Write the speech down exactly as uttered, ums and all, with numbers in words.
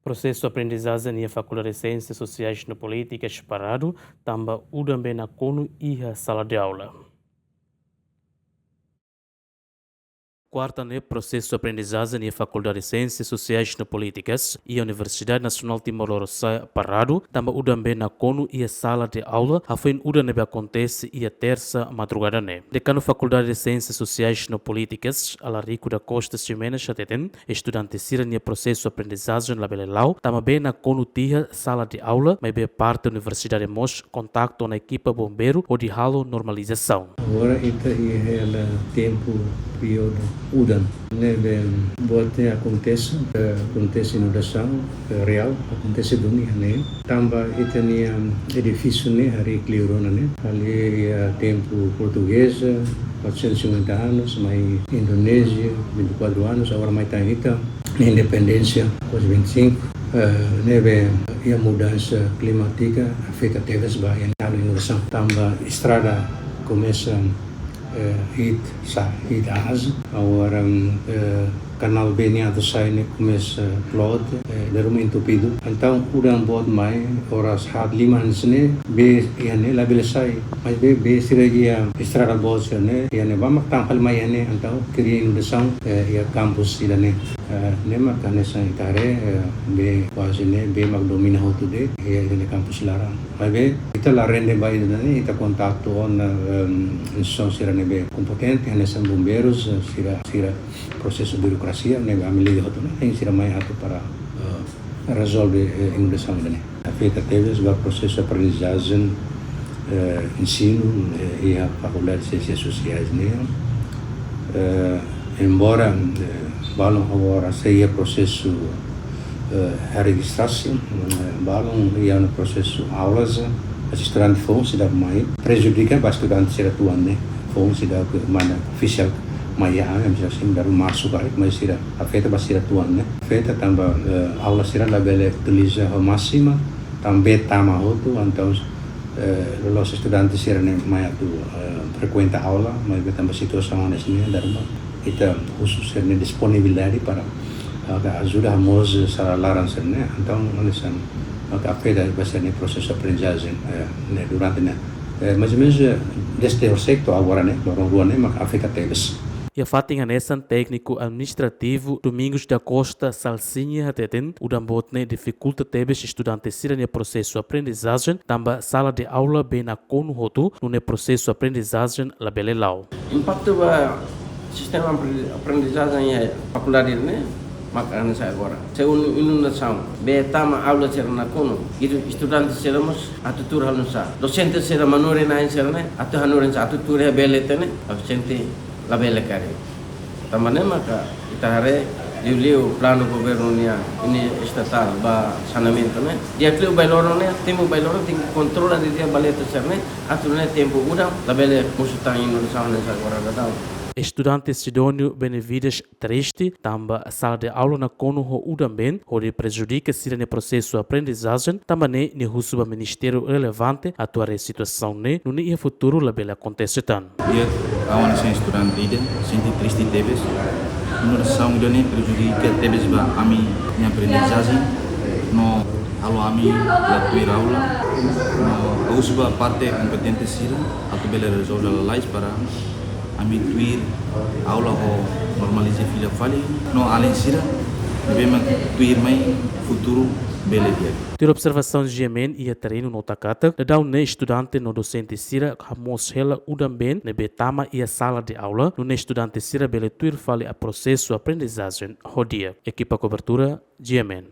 Prosesu aprendizajen iha Fakuldade Siénsias Sosiais no Polítikas paradu, tanba udan-been nakonu iha sala de aula. Kuarta ne'e, prosesu aprendizajen iha Fakuldade Siénsias Sosiais no Polítikas iha Universidade Nasionál Timor Lorosa'e paradu, tanba udan-been nakonu iha sala de aula, hafoin udan ne'ebé akontese iha tersa madrugada ne'e. Dekanu Fakuldade Siénsias Sosiais no Polítikas, Alarico da Costa Ximenes, hateten, estudante sira-nia prosesu aprendizajen labele la'o, tanba been nakonu tiha sala de aula, maibé parte universidade mós kontaktu ho ekipa bombeiru hodi halo normalizasaun. Agora ita iha hela tempu períodu udan. Ne'ebé buat ne'e akontese, eh, akontese inundasaun, eh, reál, akontese duni ne'e. Tanba ita-nia edifísiu ne'e harii kleur ona ne'e. Harii iha tempu portugeza, quatrocentos e cinquenta anos, mai Indonézia, vinte e quatro anos, agora mai tan ita, independénsia, kuaze vinte e cinco, eh, ne'ebé iha mudansa klimátika afeta tebes ba iha ne'e halo inundasaun. Tanba estrada komesa, eh, hi'it sa'e, hi'it aas. Agora, eh, kanál bee atu sai ne'e komesa, eh, klot, eh, dala ruma entupidu. Entaun, udan boot mai, oras haat lima hanesan ne'e, bee iha ne'e labele sai. Maibé, bee sira iha estrada boot sira ne'e, iha ne'ebá mak tan fali mai iha ne'e, entaun kria inundasaun, eh, iha kampus sira ne'e. Eh, ne'e mak hanesan ita haree, eh, bee kuaze ne'e, bee mak domina hotu de'it, iha, iha ne'e kampus laran. Maibé, ita la rende ba ida-ne'e, ita kontaktu ona, em, instituisaun sira ne'ebé kompetente, hanesan bombeirus, eh, sira, sira prosesu burokrasia, ne'ebé ami liga hotu ona, hein sira mai atu para, eh, rezolve, eh, inundasaun ida-ne'e. Afeta tebes ba prosesu aprendizajen, eh, ensinu, eh, iha Fakuldade Siénsias Sosiais ne'e. Eh, embora, eh, balun agora sei iha prosesu, eh, rejistrasaun, eh, balun iha ona prosesu aulas, eh, estudante foun seidauk mai, prejudika ba estudante sira tuan ne'e, foun seidauk mai ona ofisiál mai iha ami, ami sira sei dala ruma marsu karik, maibé sira afeta ba sira tuan ne'e. Afeta tanba, eh, aula sira labele utiliza ho másimu, tanba bee tama hotu, entaun, eh, loloos estudante sira ne'e mai atu, eh, frekuenta aula, maibé tanba situasaun hanesan ne'e, dala ruma ita husu sira-nia disponibilidade para, eh, ajuda hamoos sala laran sira ne'e, entaun, hanesan, maka afeta ba sira-nia prosesu aprendizajen, eh, ne'e durante ne'e. Eh, mais ou menos, eh, dezde horisehik to'o agora ne'e, loron rua ne'e, maka afeta tebes. Iha fatin hanesan, tékniku administrativu Domingos da Costa Salsinha hateten, udan boot ne'e difikulta tebes estudante sira-nia prosesu aprendizajen, tanba sala de aula been nakonu hotu, nune'e prosesu aprendizajen labele la'o. Impaktu ba sistema aprendi-, aprendizajen iha fakuldade ne'e, maka hanesan agora. Se unu, inundasaun, bee tama, aula sira nakonu, ita estudante sira mós atu tuur halo nu'usá. Dosente sira manorin na'in sira ne'e, atu hanorin sá, atu tuur iha bee leten ne'e, absente labele karik. Tanba ne'e maka ita haree liuliu planu governu nian, ini estatál ba saneamentu ne'e. Di'ak liu bainhira ne'e, tempu bainhira tenke kontrola didi'ak bee leten sira ne'e, atu nune'e tempu udan labele mosu tan inundasaun hanesan agora daudaun. Estudante Sidónio Benevides triste, tanba sala de aula nakonu ho udan-been, hodi prejudika sira-nia prosesu aprendizajen, tanba ne'e nia husu ba ministériu relevante atu haree situasaun ne'e, nune'e iha futuru labele akontese tan. Di'ak, ha'u hanesan estudante ida, sente triste tebes. Inundasaun ida-ne'e prejudika tebes ba ami-nia aprendizajen, no halo ami la tuir aula, no ha'u husu ba parte kompetente sira, atu bele rezolve lalais para ami tuir aula ho normaliza fila fali, no alin sira ne'ebé mak tuirmai futuru bele di'ak. Tuir observasaun GMN iha terrenu nota katak, daudaun ne'e estudante no dosente sira hamoos hela udan-been ne'ebé tama iha sala de aula, nune'e estudante sira bele tuir fali prosesu aprendizajen ho di'ak. Ekipa kobertura, GMN.